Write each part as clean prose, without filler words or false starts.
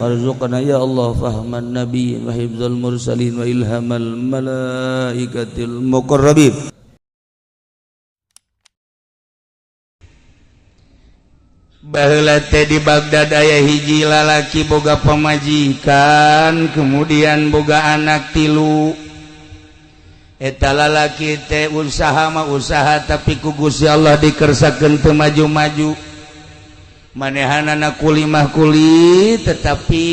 Warzuqna ya Allah fahman nabiyyin wa hifdzal mursalin wa ilhamal malaikatil muqarrabin. Baheula teh di Baghdad aya hiji lalaki boga pamajikan, kemudian boga anak tilu. Eta lalaki teh usaha mah usaha tapi ku Gusti Allah dikersakeun teu maju-maju. Manehanana kulimah kuli tetapi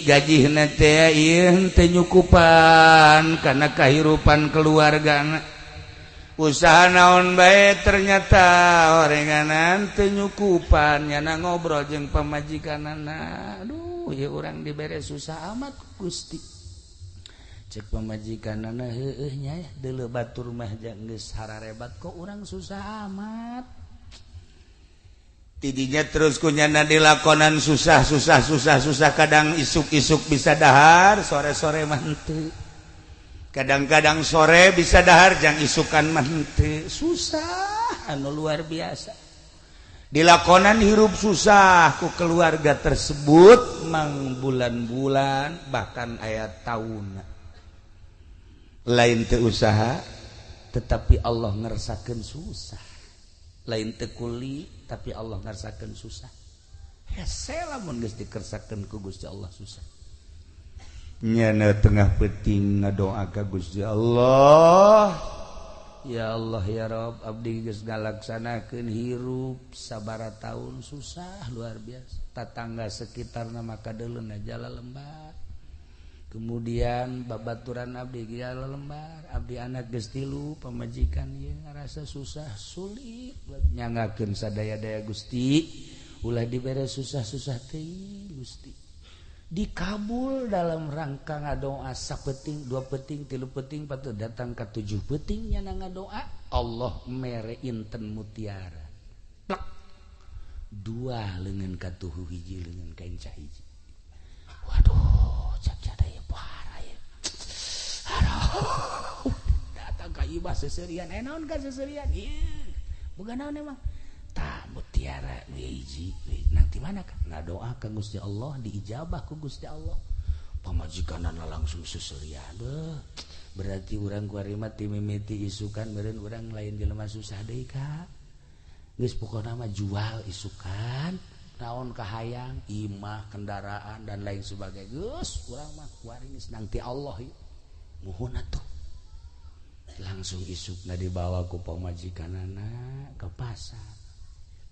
gajihna teh ieu teu nyukupan kana kahirupan keluargana. Usaha naon bae ternyata orenganan teu nyukupan, nyana ngobrol jeung pamajikanana. Aduh, ieu urang dibere susah amat Gusti. Cek pamajikanana heueuh nya deuleu batur mah geus hararebat kok urang susah amat. Tidinya terus kunyana dilakonan susah susah susah susah, kadang isuk-isuk bisa dahar, sore-sore mah henteu. Kadang-kadang sore bisa dahar jang isukan mah henteu. Susah anu luar biasa. Dilakonan hirup susah ku keluarga tersebut mang bulan-bulan bahkan aya taun. Lain teu usaha tetapi Allah ngersakeun susah. Lain teu kuli tapi Allah ngersakeun susah. Hese lamun geus dikersakeun ku Gusti Allah susah. Nyana tengah peuting ngadoa ka Gusti Allah. Ya Allah ya Rabb, abdi geus ngalaksanakeun hirup sabara taun susah luar biasa. Tatangga sekitarna maka deuleuna jala lembar. Kemudian babaturan abdi jala lembar, abdi anak geus tilu, pamajikan ieu ngarasa susah sulit nyangakeun sadaya-daya Gusti, ulah dibere susah-susah teuing Gusti. Dikabul dalam rangka ngadoa sapeting, dua peting, tilu peting, patut datang ka tujuh peting nyana ngadoa, Allah mere inten mutiara. Plak. Dua leungeun katuhu hiji leungeun ka inca hiji. Waduh, cak cada ieu pohara ieu. Aduh, datang ka ibah seserian, naon ka seserian? Ieu. Boga naon emang? Tah mutiara nu hiji, nanti mana ka? Ngadoa ka Gusti Allah, diijabah ku Gusti Allah. Pamajikanana langsung seserian. Beuh, berarti urang kuari mah ti mimiti isukan meureun urang lain jelema susah deui ka. Geus pokona mah jual isukan, naon kahayang, imah, kendaraan dan lain sebagainya. Geus urang mah kuari geus nang ti Allah ieu. Muhun atuh. Langsung isukna dibawa ku pamajikanana ke pasar.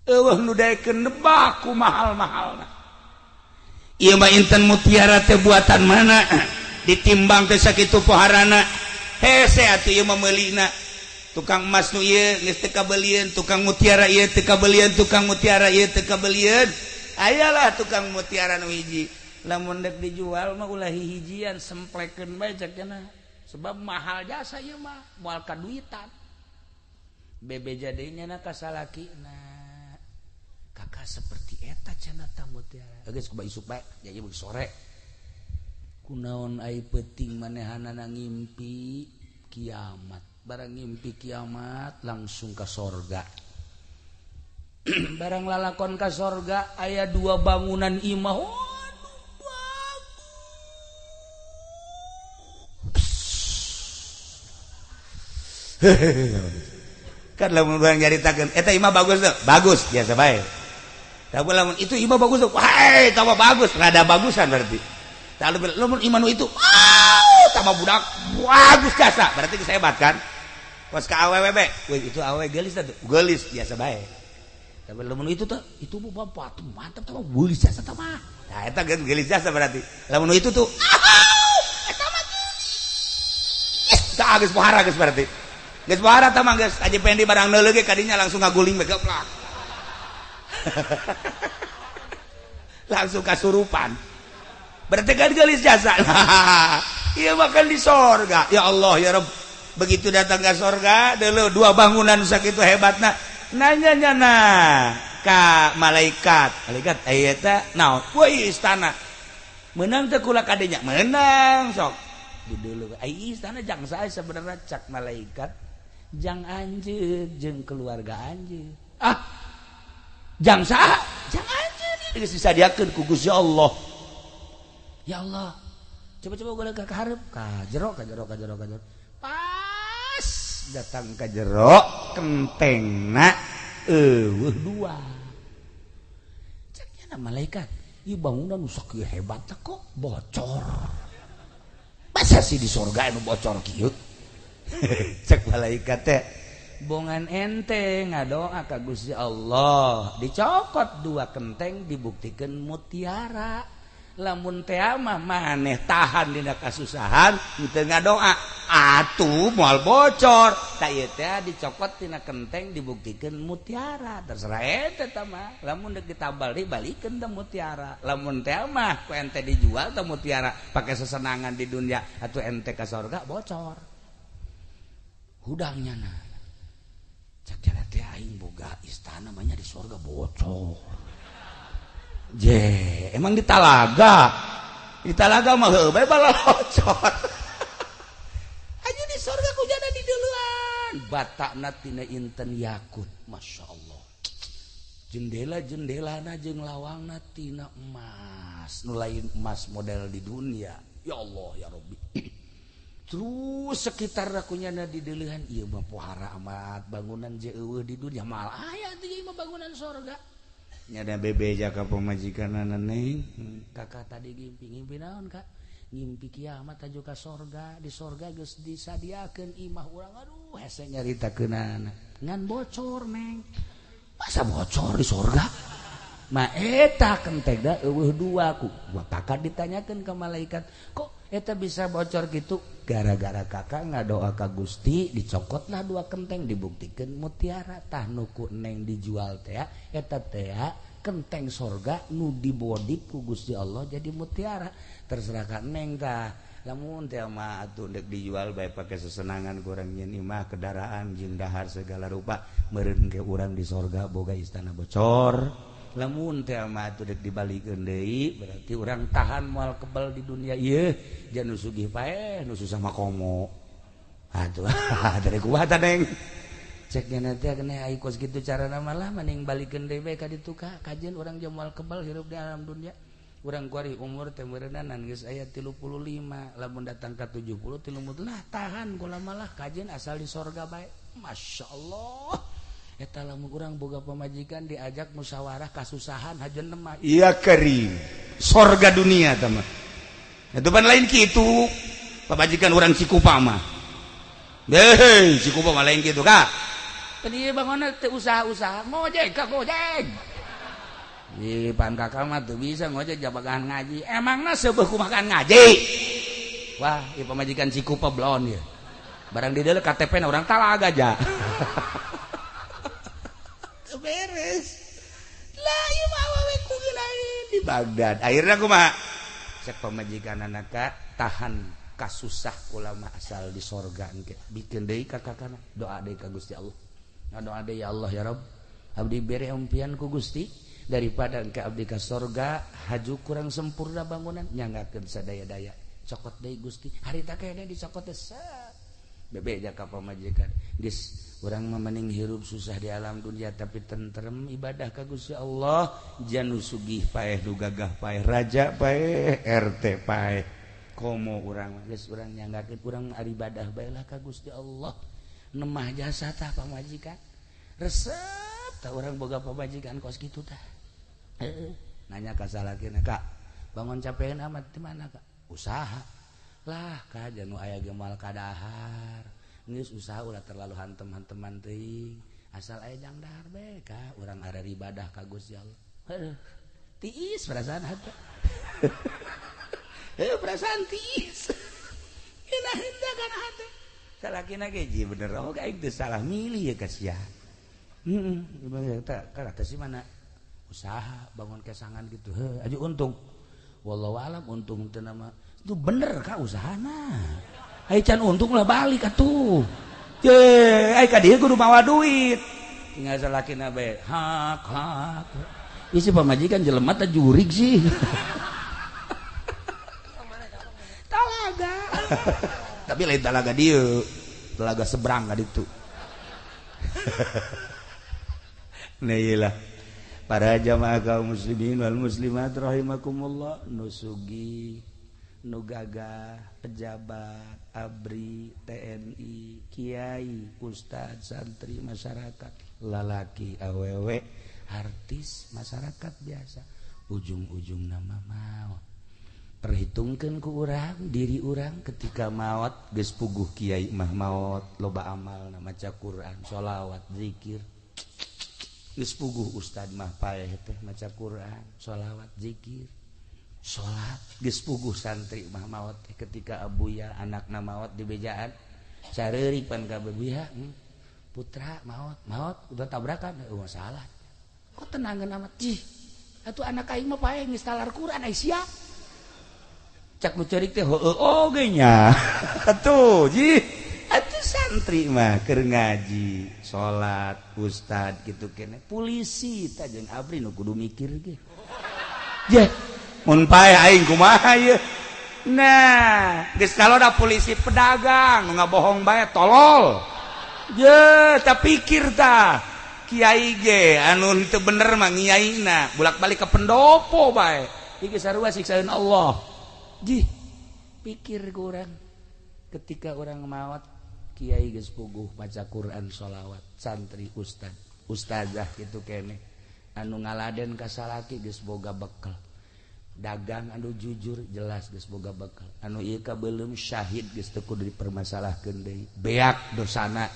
Eueuh nu daekeun nebak ku mahal-mahalna. Ieu mah inten mutiara teh buatan mana? Ditimbang teh sakitu poharana. Hese atuh ieu mah meulina. Tukang emas nu ieu geus teu kabelieun, tukang mutiara ieu teu kabelieun, tukang mutiara ieu teu kabelieun. Ayalah tukang mutiara nu hiji. Lamun dek dijual mah ulah hihijian, semplekeun bae cek cenah. Sebab mahal jasa ieu mah, moal kaduitan. Bebeja deui nya ka salakina. Kakak seperti eta cenah ta mutiara. Geus kuba isuk bae, jadi beuki sore. Kunaon ai peuting manehanana ngimpi kiamat. Barang ngimpi kiamat langsung ka sorga. Barang lalakon ka sorga aya dua bangunan imah. Waduh, bagus. Kan lamun urang nyaritakeun eta imah bagus tuh, bagus biasa bae. Tapi lamun itu imah bagus tuh, wah tambah bagus, rada bagusan berarti. Tapi lamun imah nu itu, wow, tambah budak bagus jasa, berarti geus hebat kan? Kos ka awewe be, wih itu awewe geulis tuh, geulis biasa bae. Tapi lamun itu tuh, itu bu bapak tuh mantap tambah geulis jasa tambah. Nah eta geulis jasa berarti. Lamun itu tuh, eta mah geulis. Tah geus pohara geus berarti. Geus pohara tah mah geus aja pendi barang neuleuh ge kadinya langsung ngaguling bae geplak. Langsung kasurupan. Berarti kan geulis jasa. Ieu mah kan di sorga. Ya Allah ya Rabb. Begitu datang ke sorga, dulu dua bangunan sakitu hebatna. Nanya nyana ka malaikat. Malaikat aya eta naon? Woi istana. Menang teh kula kadenya? Menang sok. Di dulu ai istana jang sae sebenarnya cak malaikat jang anjeun jeung keluarga anjeun. Ah. Jang saha? Jang anjeun geus disadiakeun ku Gusti Allah. Ya Allah, coba-coba gue ka hareup ka jero ka jero ka jero ka jero. Pas datang ka jero kentengna eueuh dua. Cek nya malaikat, ieu bangunan nu sakieu hebat kok bocor. Masa sih di sorga anu bocor kieu? Cek malaikat teh, bongan ente ngadoa ka Gusti Allah, dicokot dua kenteng dibuktikan mutiara. Lamun teh mah maneh tahan dina kasusahan teu ngadoa atuh moal bocor. Ta ieu teh dicokot tina kenteng dibuktikan mutiara. Terserah ente tah mah, lamun deuk ditabal dibalikeun teh mutiara. Lamun teh mah ku ente dijual teh mutiara pake sesenangan di dunia atuh ente ka sorga bocor. Hudangnya na. Cak jana teh aing boga istana mah nya di sorga bocor. Je, emang di talaga. Di talaga mah heuh bae balocor. Aja di sorga ku jana di duluan. Batakna tina inten yakut, Masya Allah. Jendela-jendelana jeung lawangna tina emas. Nu lain emas model di dunia. Ya Allah ya Rabbi. Terus sekitar kunyana di deulehan ieu mah pohara amat bangunan je eueuh di dunia mal aya teh ieu mah bangunan sorga. Nyada bebeja ka pamajikanana neng. Kakak tadi ngimpi, ngimpi naon kak? Ngimpi kiamat aju ka sorga, di sorga geus disadiakeun imah urang. Aduh, hese nyaritakeunana. Ngan bocor neng. Masa bocor di sorga? Ma eta kentegna eueuh dua ku. Kakak ditanyakeun ka malaikat, kok eta bisa bocor gitu? Gara-gara kakak ngadoa ka Gusti, dicokotlah dua kenteng dibuktikan mutiara. Tah nu ku neng dijual teh eta teh kenteng sorga nu dibodip ku Gusti Allah jadi mutiara. Terserah ka neng tah. Lamun teh mah atuh deuk dijual bae pake sesenangan kurang nyeun imah kendaraan jeung dahar segala rupa meureun ke urang di sorga boga istana bocor. Lamun teh mah atuh deuk dibalikeun deui berarti urang tahan moal kebal di dunia ieu jan nu sugih paeh nu susah mah komo. Atuh dari kumaha tah neng? Cek nya teh keneh ai kos kitu carana mah lah mending balikeun deui bae ka ditu ka kajeun urang jeung moal kebal hirup di alam dunia. Urang kuari umur teh meureunnan geus aya 35 lamun datang ka 70 30 lah tahan kula malah kajeun asal di sorga bae. Masya Allah. Eta lamun urang boga pamajikan diajak musyawarah kasusahan hajeun mah. Iya kering. Sorga dunia tah mah. Eta pan lain kitu. Pamajikan urang Cikupa mah. Hei, Cikupa mah lain kitu ka. Tadi bangunna teu usaha-usaha ngojek ka gojek. Ih, pan kakak mah teu bisa ngojek jabagan ngaji. Emangna seubeuh kumaha ngaji? Wah, ieu pamajikan Cikupa blon ieu. Barang di dieu KTP na urang Talaga ja. Beres lah ieu mah awewe ku lain di Baghdad. Akhirna kumaha? Cek pamajikan anak tahan kasusah kula mah asal di sorga engke. Bikeun deui ka kakana, doa deui ka Gusti Allah. Doa deui ya Allah ya Rabb, abdi bere impian ku Gusti daripada engke abdi ka sorga haju kurang sempurna bangunan nyanggakeun sadaya-daya. Cokot deui Gusti, harita keneh dicokot teh bebeja ka pamajikan. Geus urang mah mending hirup susah di alam dunia tapi tentrem ibadah ka Gusti Allah. Jan nu sugih paeh nu gagah paeh raja paeh RT paeh komo urang geus urang nyanggakeun urang ibadah bae lah ka Gusti Allah. Nemah jasa tah pamajikan resep tah urang boga pamajikan kos kitu tah. Heeh, nanya ka salakina, Kak, bangun capean amat di mana Kak? Usaha lah ka janu aya ge moal kadahar. Geus usaha ulah terlalu hantem-hanteman teuing. Asal aya jang dahar bae ka urang arek ibadah ka Gusti Allah. Heuh. Tiis perasaan hate. Heuh perasaan tiis. Enak henteu kana hate. Salakina ge ji bener oh aing teu salah milih ya ka sia. Heeh, teh kana teh si mana? Usaha bangun kesangan gitu. Heuh, aju untung. Wallahu alam untung teu nama. Itu bener ka usahana. Ai can untung lah balik atuh. Ye, ai ka dieu kudu mawa duit. Tinggal salakina bae. Hak hak. Ieu si pamajikan jelema teh jurig sih. Talaga. Tapi lain talaga dieu. Talaga seberang ka ditu. Nah iyalah. Para jamaah kaum muslimin wal muslimat rahimakumullah, nu sugih Nu gagah, pejabat, ABRI, TNI, kiai, ustad, santri, masyarakat, lalaki, awewe, artis, masyarakat biasa. Ujung-ujung nama maut. Perhitungkan ku urang, diri urang ketika maut geus puguh kiai mah maut, loba amal, maca Quran, sholawat, zikir. Geus puguh ustad mah paeh teh maca Quran, sholawat, zikir, salat. Geus puguh santri mah maot teh ketika abuya anakna maot di bejaan sareurik pan ka abuya, putra maot, maot udah tabrakan, eueuh masalah. Kok tenangan amat cih? Atuh anak aing mah paeh geus talar Quran ai sia. Cak nu ceurik teh heueuh oge nya. Atuh jih. Atuh santri mah keur ngaji, salat, ustad gitu kene. Polisi tah jeung abri nu kudu mikir ge. Yeh, mun paeh aing kumaha ieu? Nah, geus kaloda polisi pedagang nu ngabohong bae tolol. Ye, tak pikir tah. Kiai ge anu teu bener mah ngiaina, bolak-balik ke pendopo bae. Ieu sarua siksaeun Allah. Jih, pikir ku urang ketika urang maot kiai geus puguh maca Quran, sholawat, santri, ustad, ustazah gitu kene. Anu ngaladen ka salaki geus boga bekel. Dagang anu jujur jelas geus boga bekel. Anu ieu kabeuleum syahid geus teu kudu dipermasalahkeun deui. Beak dosana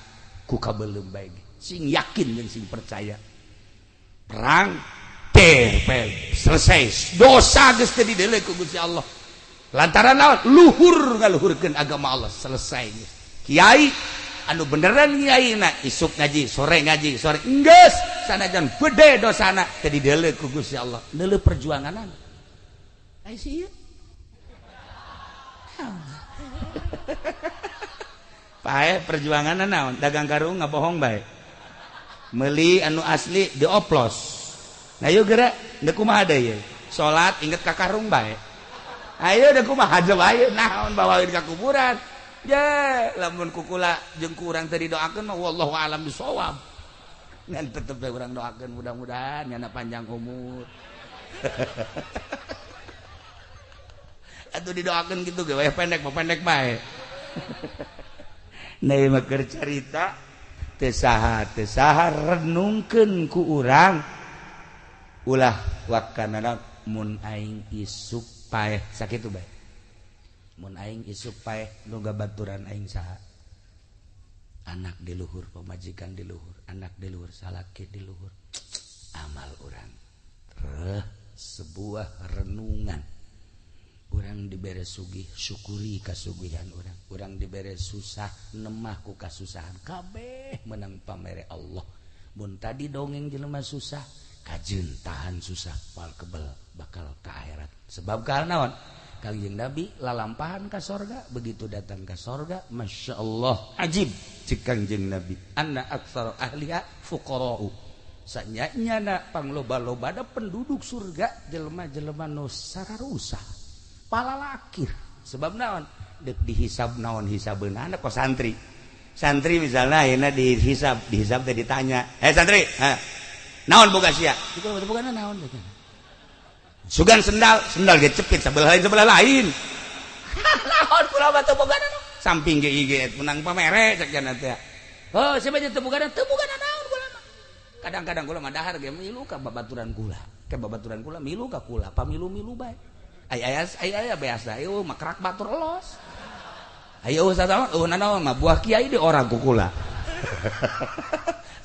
ku kabeuleum bae ge. Sing yakin jeung sing percaya. Perang teh selesai. Dosa geus teu dideuleu ku Gusti Allah. Lantaran naon? Luhur ngaluhurkeun agama Allah selesai geus. Kiai anu beneran kiai na isuk ngaji sore ngaji sore enggeus sanajan gede dosana teu dideuleu ku Gusti Allah. Deuleu perjuanganan. Ai si ieu. Pae perjuanganna naon? Dagang karung ngabohong bae. Meuli anu asli dioplos. Nah ieu geura deuk kumaha deui ieu? Salat inget ka karung bae. Ayo deuk kumaha bae naon bawaeun ka kuburan. Ye, lamun kukula jeung ku urang teu didoakeun mah wallahu alam bisawab. Ngan tetep we urang doakeun mudah-mudahan nyana panjang umur. Atuh didoakeun kitu ge weh pendek mah pendek bae. Nah ieu mah keur carita teu saha renungkeun ku urang ulah wakana mun aing isuk paeh sakitu bae. Mun aing isuk paeh nu gabaturan aing saha? Anak di luhur, pamajikan di luhur, anak di luhur, salaki di luhur. Amal urang. Reh sebuah renungan. Urang dibere sugih, syukuri kasugihan urang. Urang dibere susah, nemah ku kasusahan. Kabeh menang pamere Allah. Mun tadi dongeng jelema susah, kajeun tahan susah, pal kebel bakal ka akhirat. Sebab karena naon? Kangjeng Nabi lalampahan ka sorga, begitu datang ka sorga, Masya Allah, ajib cek Kangjeng Nabi, anna aktsara ahliha fuqara'u. Sanyanya pangloba-loba da penduduk surga jelema-jelema nu sararusah, palalakir. Sebab naon? Deuk dihisab naon hisabeunana kok santri. Santri misalnya ayeuna dihisab, dihisab teh ditanya, "Eh santri, ha, naon boga sia?" Itu bogana naon teh? Sugan sendal, sendal ge cepit sebelah lain sebelah lain. Naon kula mah teu bogana samping ge ieu menang pamere cek jana teh. Oh, siapa teu bogana? Teu bogana naon kula mah. Kadang-kadang kula mah dahar ge milu ka babaturan kula. Ke babaturan kula milu ka kula, pamilu-milu bae. Ai aya ai aya biasa ieu mah kerak batur elos. Ayo sama eueuh nanaon mah buah kiai di orang ku kula.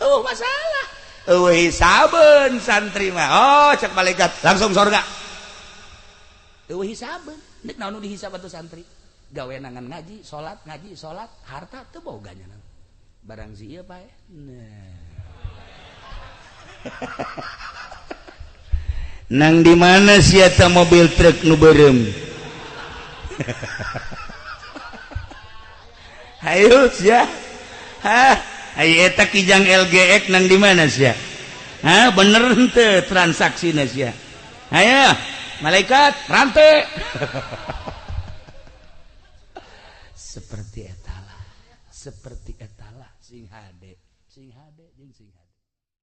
Eueuh masalah. Eueuh hisabeun santri mah. Oh, cek malaikat langsung surga. Eueuh hisabeun. Nek naon nu dihisab atuh santri? Gawe nangan ngaji, salat, harta teu boga nya. Barang si ieu pae. Nah. Nang di mana sia ta mobil truk nu beureum? Hayu sia. Hah, ayo eta kijang LGX nang di mana sia? Hah, bener henteu transaksina sia? Hayo, malaikat rantai. Seperti etalah, sing hade, sing hade.